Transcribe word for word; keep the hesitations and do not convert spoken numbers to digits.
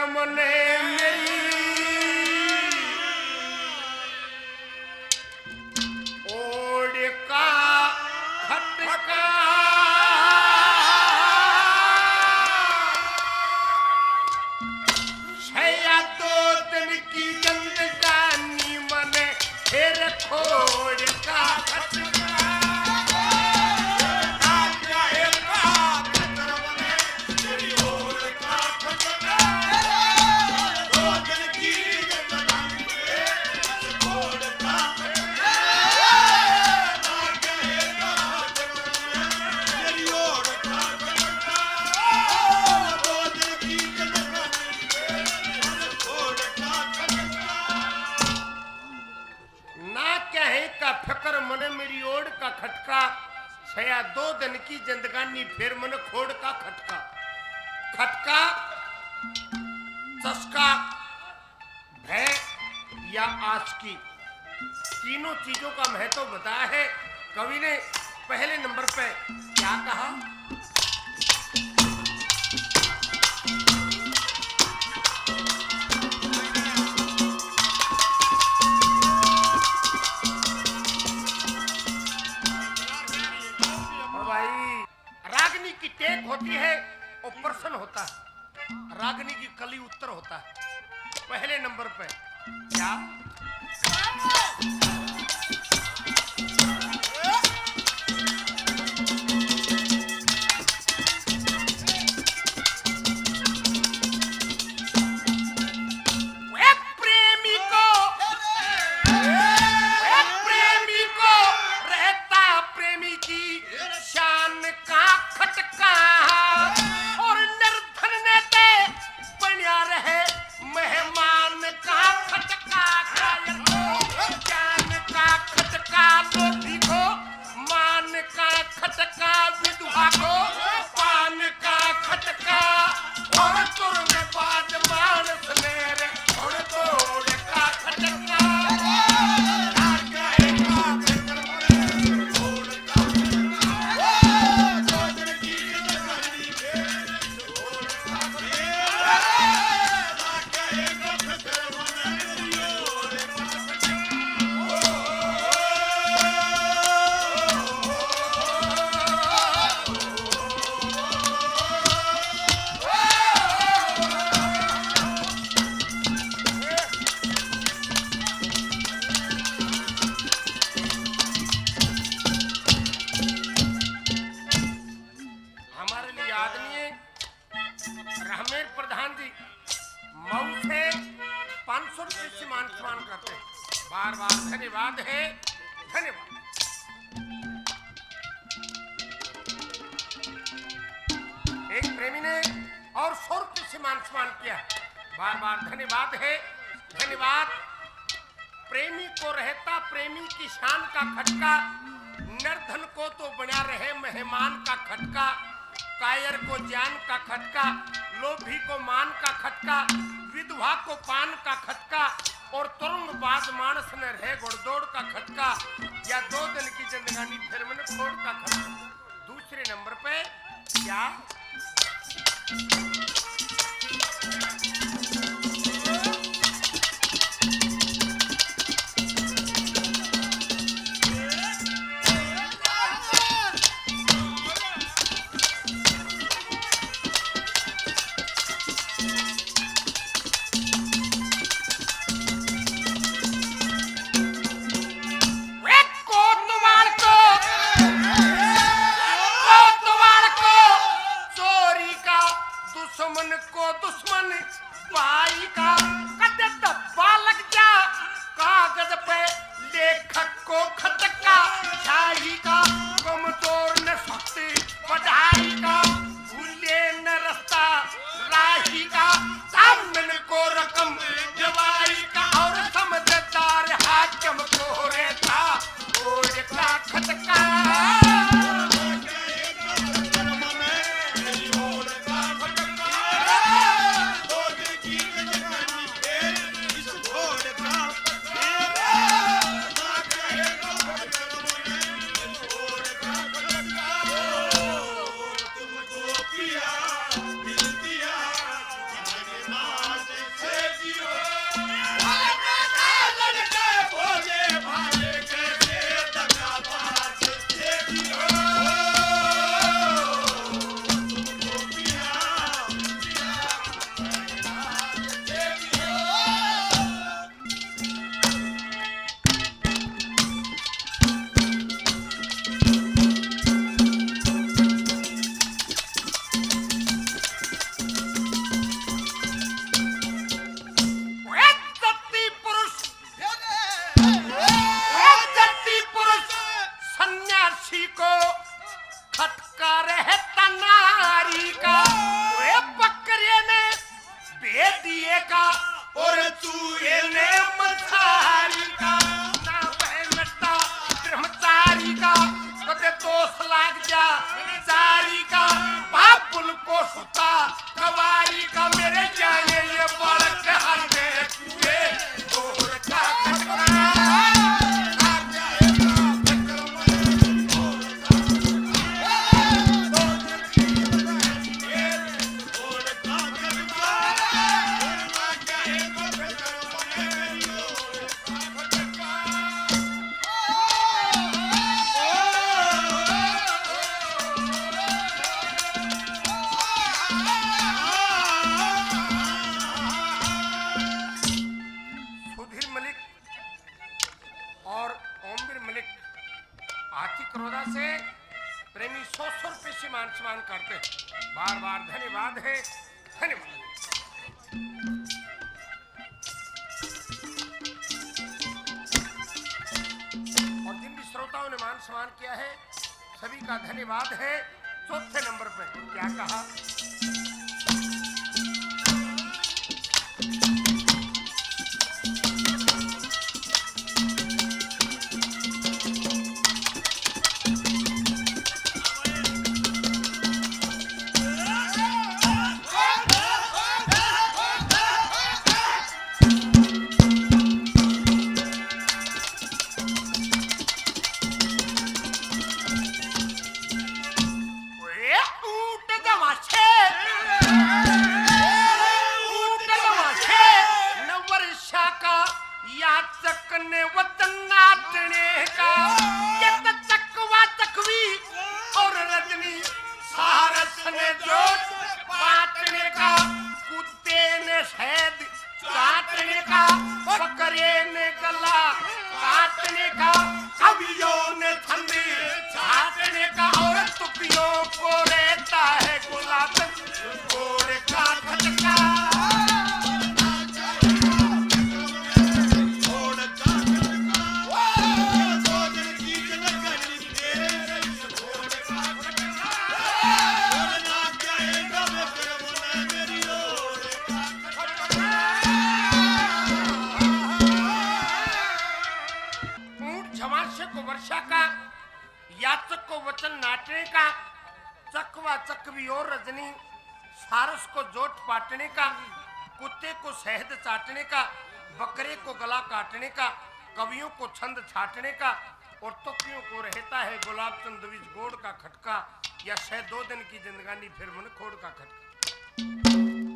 मने मेरी ओड़ का खटका। छया दो दिन की जिंदगानी मने फिर खोड़ का खटका। ना कहे का फिक्र मने मेरी ओड़ का खटका, छया दो दिन की जिंदगानी फिर मने खोड़ का खटका। खटका, चस्का, भय या आसकी, तीनों चीजों का महत्व बताया है कवि ने। पहले नंबर पे क्या कहा? और भाई, रागनी की टेक होती है, वो प्रसन्न होता है। रागनी की कली उत्तर होता है। पहले नंबर पे क्या? वे प्रेमी को, वे प्रेमी को रहता प्रेमी की शान का खटका, और निर्धन ने ते बन्या रहे मेहमान का खटका। कायर को ज्ञान का खटका, लोभी को मान का खटका, विधवा को पान का खटका, और तुरंत बाद मानस ने रे, और तोड़ का खटका। हमारे लिए आदरणीय रामेर प्रधान जी मऊ से पाँच सौ रुपये से मान सम्मान करते हैं। बार बार धन्यवाद है, धन्यवाद। एक प्रेमी ने और सौ रुपये से मान सम्मान किया, बार बार धन्यवाद है, धन्यवाद। प्रेमी को रहता प्रेमी की शान का खटका, निर्धन को तो बना रहे मेहमान का खटका, कायर को ज्ञान का खटका, लोभी को मान का खटका, विधवा को पान का खटका, और तुरंग बाद मानस ने रहे घोड़दौड़ का खटका, या दो दिन की जिंदगानी फिर मन खोड़ का खटका। दूसरे नंबर पे क्या? वे कोतवाल को, कोतवाल को चोरी का दुस का और चूहे ने मछारी का, ना वह नट्टा ब्रह्मचारी का, कदे दोष लाग जा चारी का, बाबुल को सुता कवारी का, मेरे जाने ये बालक हर दे चूहे, और का खतरा। सुधीर मलिक और ओमवीर मलिक हाथी करोदा से प्रेमी सौ सौ रुपये से मान सम्मान करते हैं। बार बार धन्यवाद है, धन्यवाद। और जिन भी श्रोताओं ने मान सम्मान किया है, सभी का धन्यवाद है। चौथे नंबर पे क्या कहा? ओए ऊंट गवाछे, ऊंट गवाछे, न वर्षा का याचक ने वचन नाटने का। ये तो चकवा चकवी और रजनी सारस ने जोट पाटने का। कुत्ते ने शहद काटने का, बकरे ने गला काटने का, कवियों ने छंद छाटने का और तुकियों को रहता है गुलाब घोड़ का खटका। ऊंट झमासे को वर्षा का, याचक को वचन नाटने का, चकवा चकवी और रजनी, सारस को जोट पाटने का, कुत्ते को शहद चाटने का, बकरे को गला काटने का, कवियों को छंद छाटने का, और तुकियों को रहता है गुलाब चंद विच गोड़ का खटका, या सै दो दिन की जिंदगानी फिर मन खोड़ का खटका।